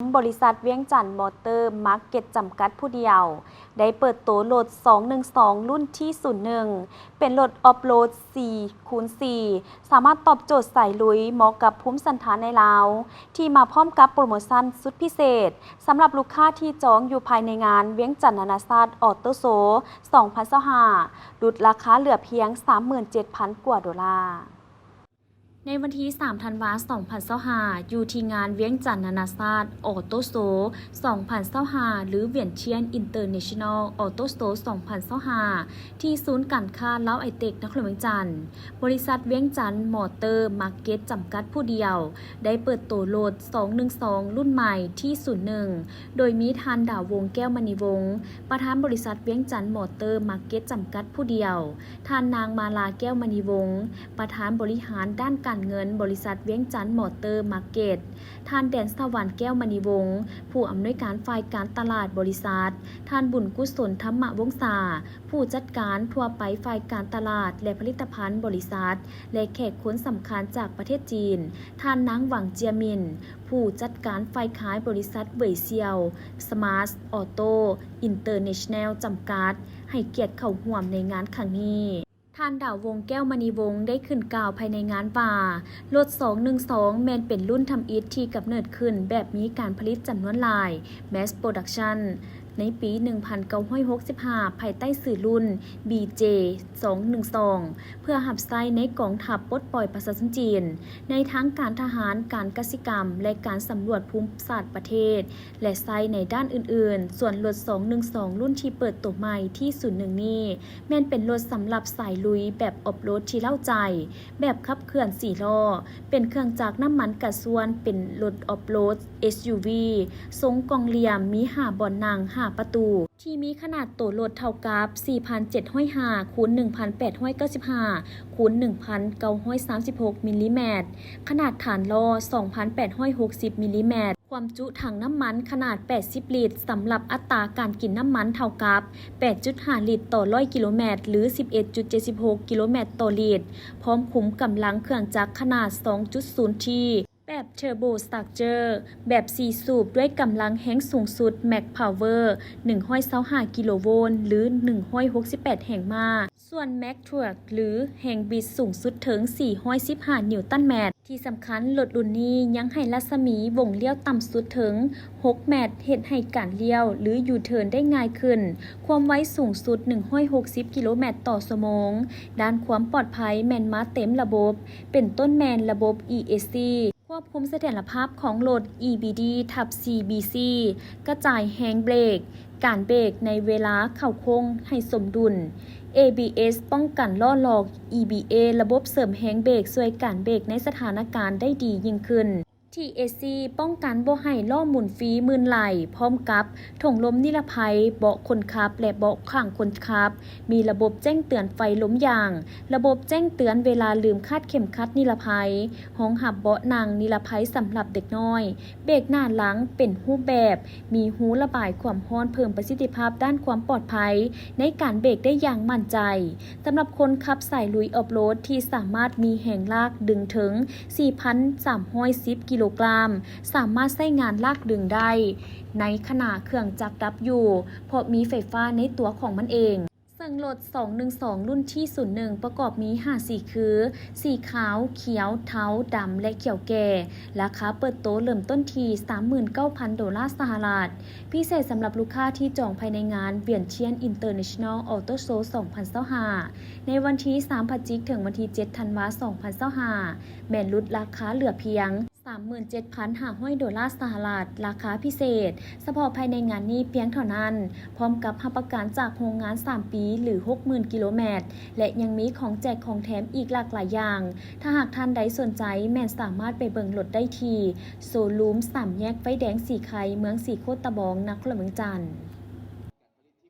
ບໍລິສັດວຽງຈັນມໍເຕີມາເກັດຈຳກັດຜູ້ດຽວ ໄດ້ເປີດໂຕລົດສອງໜຶ່ງສອງ ລຸ້ນທີສູນໜຶ່ງ ເປັນລົດອອຟໂຣດສີ່ຄູນສີ່ ສາມາດຕອບໂຈດສາຍລຸຍ ເໝາະກັບພູມສັນຖານໃນລາວ ທີ່ມາພ້ອມກັບໂປຣໂມຊັນສຸດພິເສດ ສຳລັບລູກຄ້າທີ່ຈອງຢູ່ພາຍໃນງານວຽງຈັນນານາຊາດອອໂຕ້ໂຊສອງພັນຊາວຫ້າ ຫຼຸດລາຄາເຫຼືອພຽງສາມໝື່ນເຈັດພັນກວ່າໂດລາ. ໃນວັນທີສາມທັນວາສອງພັນຊາວຫ້າ ຢູ່ທີ່ງານວຽງຈັນນານາຊາດອອໂຕ້ໂຊສອງພັນຊາວຫ້າ ຫຼື Vientiane International Auto Show ສອງພັນຊາວຫ້າ ທີ່ສູນການຄ້າລາວໄອເຕັກ ນະຄອນຫຼວງວຽງຈັນ, ບໍລິສັດວຽງຈັນມໍເຕີມາເກັດຈຳກັດຜູ້ດຽວ ໄດ້ເປີດໂຕລົດສອງໜຶ່ງສອງ ລຸ້ນໃໝ່ ທີສູນໜຶ່ງ ໂດຍມີທ່ານ ດາວວົງ ແກ້ວມະນີວົງ ປະທານບໍລິສັດວຽງຈັນມໍເຕີມາເກັດຈຳກັດຜູ້ດຽວ, ທ່ານ ນາງ ມາລາ ແກ້ວມະນີວົງ ປະທານບໍລິຫານດ້ານການເງິນບໍລິສັດວຽງຈັນມໍເຕີມາເກັດ, ທ່ານ ແດນສະຫວັນ ແກ້ວມະນີວົງ ຜູ້ອຳນວຍການຝ່າຍການຕະຫຼາດບໍລິສັດ, ທ່ານ ບຸນກຸສົນ ທຳມະວົງສາ ຜູ້ຈັດການທົ່ວໄປຝ່າຍການຕະຫຼາດ ແລະ ຜະລິດຕະພັນບໍລິສັດ ແລະ ແຂກຄົນສຳຄັນຈາກປະເທດຈີນ, ທ່ານ ນາງ ຫວັງ ເຈຍມິນ ຜູ້ຈັດການຝ່າຍຂາຍບໍລິສັດ ເຫວີຍຊຽວ ສະມາດ ອອໂຕ້ ອິນເຕີເນຊັນແນລ ຈຳກັດ ໃຫ້ກຽດເຂົ້າຮ່ວມໃນງານຄັ້ງນີ້. ທ່ານ ດາວວົງ ແກ້ວມະນີວົງ ໄດ້ຂຶ້ນກ່າວພາຍໃນງານວ່າ, ລົດສອງໜຶ່ງສອງ ແມ່ນເປັນລຸ້ນທຳອິດທີ່ກຳເນີດຂຶ້ນແບບມີການຜະລິດຈຳນວນຫຼາຍ Mass Production ໃນປີໜຶ່ງພັນເກົ້າຮ້ອຍຫົກສິບຫ້າ ພາຍໃຕ້ຊື່ລຸ້ນ ບີເຈ ສອງໜຶ່ງສອງ ເພື່ອຮັບໃຊ້ໃນກອງທັບປົດປ່ອຍປະຊາຊົນຈີນ, ໃນທາງການທະຫານ, ການກະສິກຳ ແລະ ການສຳຫຼວດພູມສາດປະເທດ ແລະ ໃຊ້ໃນດ້ານອື່ນໆ. ສ່ວນລົດສອງໜຶ່ງສອງ ລຸ້ນທີ່ເປີດໂຕໃໝ່ ທີສູນໜຶ່ງນີ້ ແມ່ນເປັນລົດສຳລັບສາຍລຸຍແບບອອຟໂຣດທີ່ເລົ້າໃຈ, ແບບຂັບເຄື່ອນສີ່ລໍ້, ເປັນເຄື່ອງຈັກນ້ຳມັນກະຊວນ, ເປັນລົດອອຟໂຣດ ເອສຢູວີ ຊົງກ່ອງຫຼ່ຽມ, ມີຫ້າບ່ອນນັ່ງ, ຫ້າປະຕູ, ທີ່ມີຂະໜາດໂຕລົດເທົ່າກັບ ສີ່ພັນເຈັດຮ້ອຍຫ້າ ຄູນ ໜຶ່ງພັນແປດຮ້ອຍເກົ້າສິບຫ້າ ຄູນ ໜຶ່ງພັນເກົ້າຮ້ອຍສາມສິບຫົກມິນລີແມັດ, ຂະໜາດຖານລໍ້ ສອງພັນແປດຮ້ອຍຫົກສິບມິນລີແມັດ, ຄວາມຈຸຖັງນ້ຳມັນຂະໜາດແປດສິບລິດ ສຳລັບອັດຕາການກິນນ້ຳມັນເທົ່າກັບ ແປດຈຸດຫ້າລິດຕໍ່ຮ້ອຍກິໂລແມັດ ຫຼື ສິບເອັດຈຸດເຈັດສິບຫົກກິໂລແມັດຕໍ່ລິດ, ພ້ອມຄຸມກຳລັງເຄື່ອງຈັກຂະໜາດສອງຈຸດສູນທີ ແບບເທີໂບສະຕຣັກເຈີ ແບບສີ່ສູບ ດ້ວຍກຳລັງແຮງສູງສຸດ ແມັກພາວເວີ ໜຶ່ງຮ້ອຍຊາວຫ້າກິໂລໂວນ ຫຼື ໜຶ່ງຮ້ອຍຫົກສິບແປດແຮງມ້າ, ສ່ວນແມັກທວກ ຫຼື ແຮງບິດສູງສຸດເຖິງ ສີ່ຮ້ອຍສິບຫ້ານິວຕັນແມັດ. ທີ່ສຳຄັນ, ລົດລຸ້ນນີ້ຍັງໃຫ້ລັດສະໝີວົງລ້ຽວຕ່ຳສຸດເຖິງຫົກແມັດ, ເຮັດໃຫ້ການລ້ຽວ ຫຼື ຢູເທີນໄດ້ງ່າຍຂຶ້ນ, ຄວາມໄວສູງສຸດ ໜຶ່ງຮ້ອຍຫົກສິບກິໂລແມັດຕໍ່ຊົ່ວໂມງ, ດ້ານຄວາມປອດໄພແມ່ນມາເຕັມລະບົບ, ເປັນຕົ້ນແມ່ນລະບົບ ອີ ເອສ ຊີ ຄວບຄຸມສະຖຽນລະພາບຂອງລົດ ອີ ບີ ດີ ທັບ ຊີ ບີ ຊີ ກະຈາຍແຮງເບຣກ, ການເບຣກໃນເວລາເຂົ້າໂຄ້ງໃຫ້ສົມດຸນ, ເອ ບີ ເອສ ປ້ອງກັນລໍ້ລອກ, ອີ ບີ ເອ ລະບົບເສີມແຮງເບຣກຊ່ວຍການເບຣກໃນສະຖານະການໄດ້ດີຍິ່ງຂຶ້ນ, ທີ ເອສ ຊີ ປ້ອງກັນບໍ່ໃຫ້ລໍ້ໝູນຟຣີມື່ນໄຫຼ, ພ້ອມກັບຖົງລົມນິລະໄພ, ເບາະຄົນຂັບ ແລະ ເບາະຂ້າງຄົນຂັບ, ມີລະບົບແຈ້ງເຕືອນໄຟລົມຢາງ, ລະບົບແຈ້ງເຕືອນເວລາລືມຄາດເຂັມຂັດນິລະໄພ, ຮອງຮັບເບາະນັ່ງນິລະໄພສຳລັບເດັກນ້ອຍ, ເບຣກໜ້າຫຼັງເປັນຮູບແບບ, ມີຮູລະບາຍຄວາມຮ້ອນ, ເພີ່ມປະສິດທິພາບດ້ານຄວາມປອດໄພໃນການເບຣກໄດ້ຢ່າງໝັ້ນໃຈ. ສຳລັບຄົນຂັບສາຍລຸຍອອຟໂຣດທີ່ສາມາດມີແຮງລາກດຶງເຖິງ ສີ່ພັນສາມຮ້ອຍສິບກິໂລກຣາມ, ສາມາດໃຊ້ງານລາກດຶງໄດ້ໃນຂະນະເຄື່ອງຈັກດັບຢູ່, ເພາະມີໄຟຟ້າໃນຕົວຂອງມັນເອງ. ເຊິ່ງລົດສອງໜຶ່ງສອງລຸ້ນທີສູນໜຶ່ງປະກອບມີຫ້າສີຄື ສີຂາວ, ຂຽວ, ເທົາ, ດຳ ແລະ ຂຽວແກ່. ລາຄາເປີດໂຕເລີ່ມຕົ້ນທີ່ສາມໝື່ນເກົ້າພັນໂດລາສະຫະລັດ. ພິເສດສຳລັບລູກຄ້າທີ່ຈອງພາຍໃນງານ Vientiane International Auto Show ສອງພັນຊາວຫ້າ ໃນວັນທີສາມພະຈິກ ເຖິງວັນທີເຈັດທັນວາ ສອງພັນຊາວຫ້າ ແມ່ນຫຼຸດລາຄາເຫຼືອພຽງ ສາມໝື່ນເຈັດພັນຫ້າຮ້ອຍໂດລາສະຫະລັດ, ລາຄາພິເສດສະເພາະພາຍໃນງານນີ້ພຽງເທົ່ານັ້ນ, ພ້ອມກັບຮັບປະກັນຈາກໂຮງງານສາມປີ ຫຼື ຫົກໝື່ນກິໂລແມັດ ແລະ ຍັງມີຂອງແຈກຂອງແຖມອີກຫຼາກຫຼາຍຢ່າງ. ຖ້າຫາກທ່ານໃດສົນໃຈ, ແມ່ນສາມາດໄປເບິ່ງລົດໄດ້ທີ່ໂຊຣູມສາມແຍກໄຟແດງສີໄຄ, ເມືອງສີໂຄດຕະບອງ, ນະຄອນຫຼວງວຽງຈັນ.